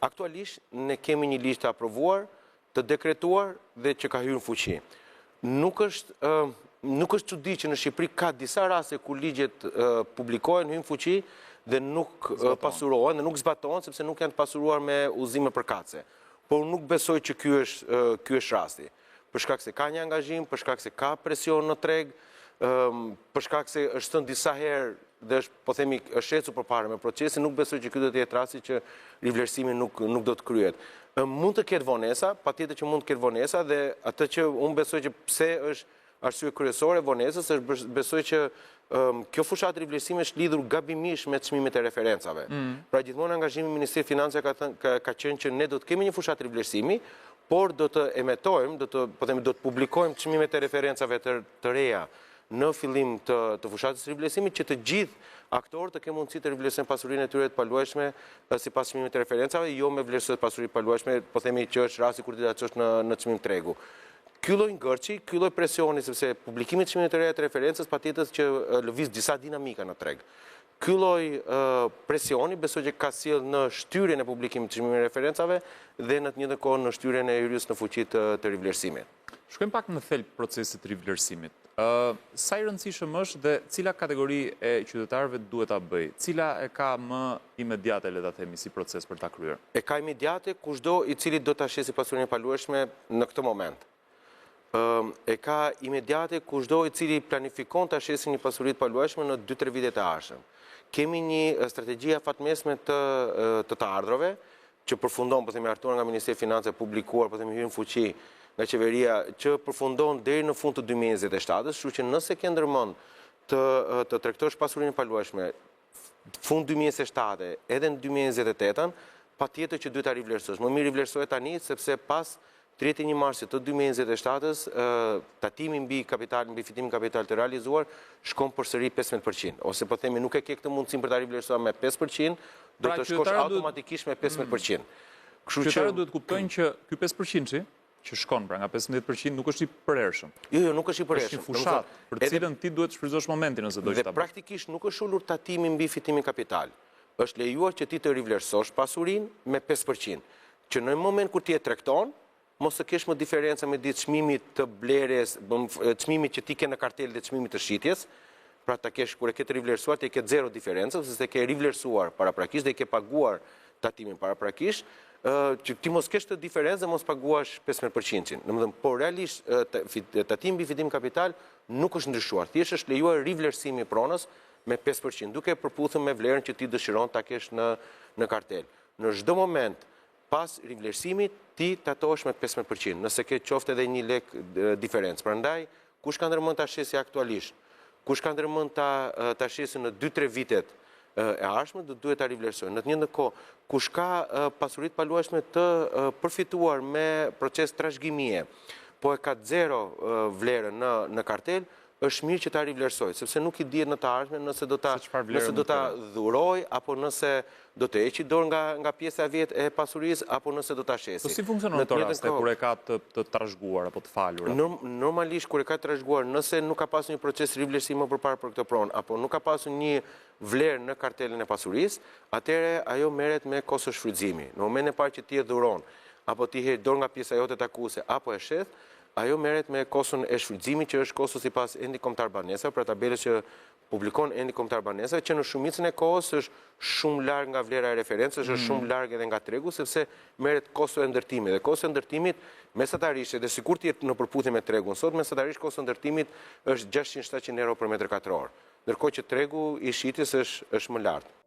Aktualisht ne kemi një ligj të aprovuar, të dekretuar dhe që ka hyrë në fuqi. Nuk është nuk është çudi që në Shqipëri ka disa raste kur ligjet publikohen, hyjnë në fuqi dhe nuk pasurohen dhe nuk zbatohen sepse nuk janë të pasuruar me udhëzime përkatëse. Por nuk besoj që ky është ky është rasti. Për shkak se ka një angazhim, për shkak se ka presion në treg, për shkak se është thënë disa herë dhe është, po themi, është ecur përpara me procesin, nuk besoj që ky do të jetë rasti që rivlerësimi nuk nuk do të kryhet. Mund të ketë vonesa, patjetër që mund të ketë vonesa dhe atë që unë besoj që pse është arsye kryesore e vonesës është besoj që kjo fushatë rivlerësimi është lidhur gabimisht me çmimet e referencave. Mm. Pra gjithmonë angazhimi i Ministrisë së Financave ka thënë ka, ka qenë që ne do të kemi një fushatë rivlerësimi, por do të emetojmë, do të po themi do të publikojmë çmimet e referencave të, të reja në fillim të, të fushatës së rivlerësimit që të gjithë aktorët të kenë mundësi të rivlerësojnë pasurinë e tyre të paluajtshme sipas çmimit të referencave, jo me vlerësues pasuri të paluajtshme, po themi që është rasti kur ti ta çosh në në çmim tregu. Ky lloj ngërçi, ky lloj presioni sepse publikimi i çmimeve të reja të referencës patjetër që lëviz disa dinamika në treg. Ky lloj presioni besoj që ka sjellë në shtyrjen e publikimit të çmimeve të referencave dhe në të njëjtën kohë në shtyrjen e hyrjes në fuqi të, të rivlerësimit. Shkojmë pak në thelb procesit të rivlerësimit. Sa i rëndësishëm është dhe cila kategori e qytetarëve duhet ta bëjë? Cila e ka më imediate, le ta themi, si proces për ta kryer? E ka imediate kushdo i cili do ta shesi pasurinë e paluajtshme në këtë moment. E ka imediate kushdo i cili planifikon ta shesi një pasuri të paluajtshme në 2-3 vitet e ardhshëm. Kemi një strategji afatmesme të të të ardhurave, që përfundon, po themi, hartuar nga Ministria e Financave, publikuar, po themi, hyrë në fuqi nga qeveria, që përfundon deri në fund të 2027-ës, kështu që nëse ke ndërmend të të tregtosh pasurinë e paluajtshme fund 2027 edhe në 2028-ën, patjetër që duhet ta rivlerësosh. Më mirë rivlerësoje tani sepse pas 31 marsit të 2027-ës, tatimi mbi kapital, mbi fitimin kapital të realizuar shkon përsëri 15%. Ose po themi nuk e ke këtë mundësinë për ta rivlerësuar me 5%, do pra, të shkosh automatikisht me 15%. Mm. Kështu që qytetarët duhet të kuptojnë që ky 5%-shi që shkon pra nga 15% nuk është i përhershëm. Jo, jo, nuk është i përhershëm. Është një fushatë për të cilën ti duhet të shfrytëzosh momentin nëse do që ta bësh. Dhe praktikisht nuk është ulur tatimi mbi fitimin kapital. Është lejuar që ti të rivlerësosh pasurinë me 5%. Që në moment kur ti e tregton, mos të kesh më diferenca midis çmimit të blerjes, çmimit që ti ke në kartelë dhe çmimit të shitjes, pra ta kesh kur e ke të rivlerësuar, ti e ke zero diferencë, sepse e ke rivlerësuar paraprakisht dhe i ke paguar tatimin paraprakisht, që ti mos kesh këtë diferencë dhe mos paguash 15%-shin. Domethënë, por realisht tatimi mbi fitimin kapital nuk është ndryshuar, thjesht është lejuar rivlerësimi i pronës me 5%, duke e përputhur me vlerën që ti dëshiron ta kesh në në kartelë. Në çdo moment pas rivlerësimit ti tatohesh me 15%, nëse ke qoftë edhe një lek diferencë. Prandaj, kush ka ndërmend ta shesi aktualisht, kush ka ndërmend ta ta shesi në 2-3 vitet e ardhshme, do duhet ta rivlerësojë. Në të njëjtën kohë, kush ka pasuri të paluajtshme të përfituar me proces trashëgimie, po e ka zero vlerën në në kartelë, është mirë që ta rivlerësojë, sepse nuk i dihet në të ardhmen nëse do ta nëse do ta dhurojë apo nëse do të heqë dorë nga nga pjesa e vet e pasurisë apo nëse do ta shesi. Po si funksionon në këto raste kur e ka të të trashëguar apo të falur? Normalisht kur e ka trashëguar, nëse nuk ka pasur një proces rivlerësimi më përpara për këtë pronë apo nuk ka pasur një vlerë në kartelën e pasurisë, atëherë ajo merret me kosto shfrytëzimi. Në momentin e parë që ti e dhuron apo ti heq dorë nga pjesa jote takuese apo e shet, Ajo merret me koston e shfrytëzimit që është kosto sipas Entit Kombëtar Banesave, pra tabelës që publikon Enti Kombëtar Banesave, që në shumicën e kohës është shumë larg nga vlera e referencës, është shumë mm. larg edhe nga tregu, sepse merret kosto e ndërtimit. Dhe kosto e ndërtimit mesatarisht, edhe sikur të jetë në përputhje me tregun sot, mesatarisht kosto e ndërtimit është 600-700 euro për metër katror. Ndërkohë që tregu i shitjes është është më lart.